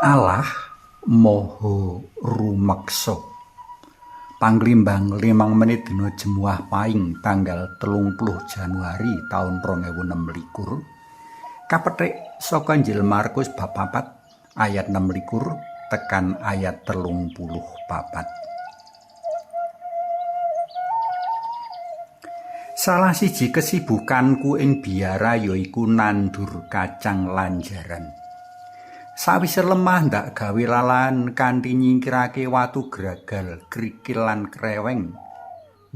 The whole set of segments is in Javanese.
Allah Maha Rumeksa. Panglimbang 5 menit dina Jemuah Paing tanggal 30 Januari taun 2026. Kapethik saka Injil Markus bab 4 ayat 26 tekan ayat 34. Salah siji kesibukanku ing biara yaiku nandur kacang lanjaran. Sawise lemah ndak gawe lalan kanthi nyingkirake watu gragal, krikil lan kreweng.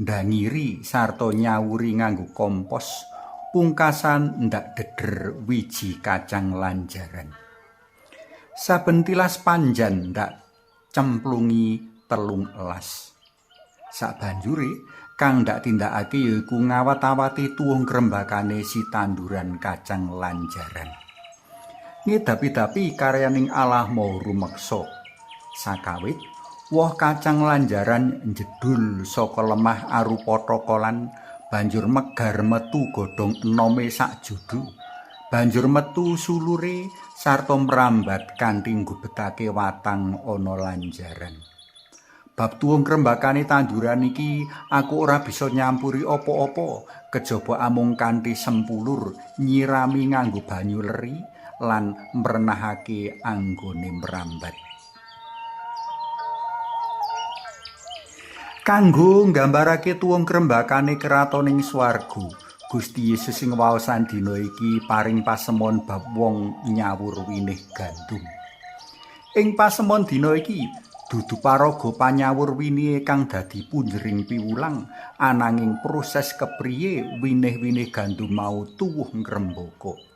Ndangiri sarta nyawuri nganggo kompos, pungkasan ndak deder wiji kacang lanjaran. Saben tilas panjan ndak cemplungi 3 elas. Sabanjure kang ndak tindakake yaiku ngawat-awati tuwuh ngrembakane si tanduran kacang lanjaran. Ngedapi-dapi karyaning Allah Maha Rumeksa. Sakawit woh kacang lanjaran njedul saka lemah arupa tokolan, banjur megar metu godhong enome sak judu, banjur metu sulure sarta mrambat kanthi nggubetake watang ana lanjaran. Bab tuwuh ngrembakane tanduran iki aku ora bisa nyampuri apa-apa kejaba amung kanthi sempulur nyirami nganggo banyu leri lan mrenahake anggone mrambat. Kanggo nggambarake tuwuh ngrembakane kratoning swarga, Gusti Yesus ing waosan dina iki paring pasemon bab wong nyawur winih gandum. Ing pasemon dina iki dudu paraga panyawur winihe kang dadi punjering piwulang, ananging proses kepriye winih-winih gandum mau tuwuh ngrembaka.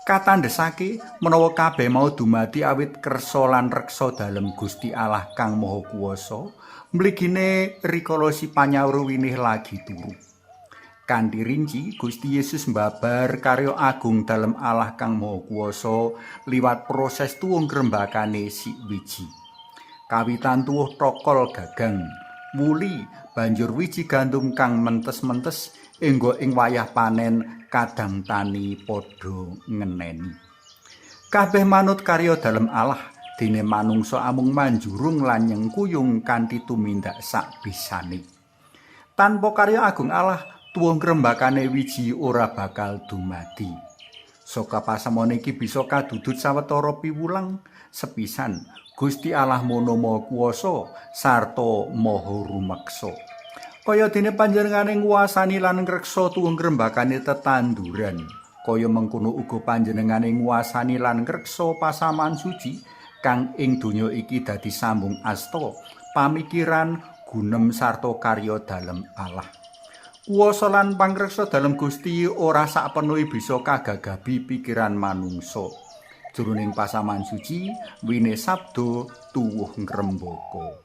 Katandhesake menawa kabeh mau dumadi awit kersa lan reksa dalem Gusti Allah kang Maha Kuwasa, mligine rikala si panyawur winih lagi turu. Kanthi rinci Gusti Yesus mbabar karya agung dalem Allah kang Maha Kuwasa liwat proses tuwuh ngrembakane si wiji. Kawitan tuwuh tokol gagang, wuli banjur wiji gandum kang mentes-mentes enggo ing wayah panen kadang tani padha ngeneni. Kabeh manut karya dalem Allah, dene manungsa amung manjurung lan nyengkuyung kanthi tumindak sak bisane. Tanpa karya agung Allah, tuwuh ngrembakane wiji ora bakal dumadi. Saka pasemon iki bisa kadudut sawetara piwulang. Sepisan, Gusti Allah mono Maha Kuwasa sarta Maha Rumeksa. Kaya dene panjenengane nguwasani lan ngreksa tuwuh ngrembakane tetanduran, kaya mengkono uga panjenengane nguwasani lan ngreksa pasaman suci kang ing donya iki dadi sambung asta, pamikiran, gunem sarta karya dalem Allah. Kuwasa lan pangreksa dalem Gusti ora sakpenuhe bisa kagagabi pikiran manungsa. Jroning pasaman suci, wine sabda tuwuh ngrembaka.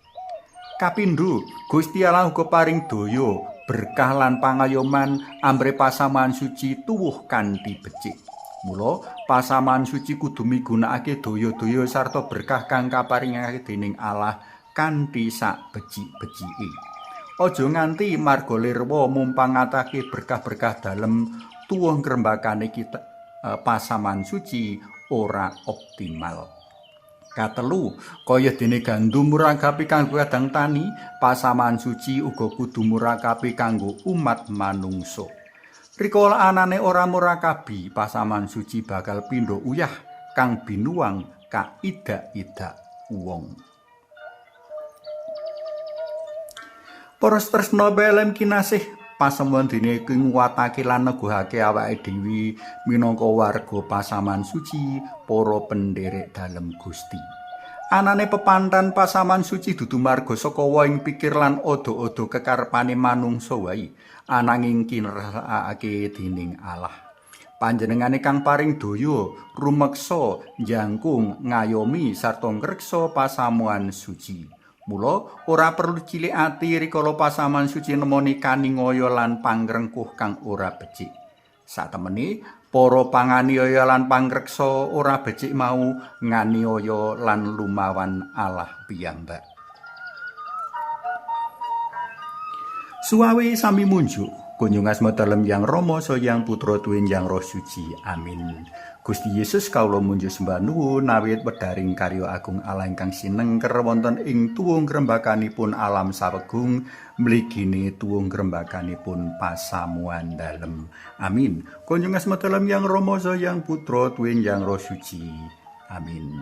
Kapindho, Gusti Allah uga paring daya, berkah lan pangayoman amrih pasaman suci tuwuh kanthi becik. Mula pasaman suci kudu migunakake daya-daya sarta berkah kang kaparingake dening Allah kanthi sak becik-becike. Aja nganti marga lirwa mumpangatake berkah-berkah dalem tuwuh ngrembakane kita pasaman suci ora optimal. Katelu, kaya dene gandum murakapi kanggo kadang tani, pasaman suci uga kudu murakapi kanggo umat manungsa. Rikala anane ora murakabi, pasaman suci bakal pindha uyah kang binuang kaidak-idak wong. Para tresna belem kinasih, pasemon dina iki nguwatake lan neguhake awake dhewe minangka warga pasaman suci, para penderek dalem Gusti. Anane pepantan pasaman suci dudu marga saka wohing pikir lan odo-odo kekarepane manungsa wae, ananging kinersakake dening Allah. Panjenengane kang paring daya, rumeksa, njangkung, ngayomi sarta ngreksa pasamuan suci. Mula ora perlu cilik ati rikala pasaman suci nemoni kaningaya lan pangrengkuh kang ora becik. Satemene para panganiaya lan pangreksa ora becik mau nganiaya lan lumawan Allah piyambak. Suwawe sami munjuk, Kunjung asma dalem Yang Rama saha Yang Putra tuwin Yang Roh Suci. Amin. Gusti Yesus, kawula munjuk sembah nuwun awit wedharing karya agung Allah ingkang sinengker wonten ing tuwung grembakanipun alam sawegung mligine tuwung grembakanipun pasamuan dalem. Amin. Kunjung asma dalem Yang Rama saha Yang Putra tuwin Yang Roh Suci. Amin.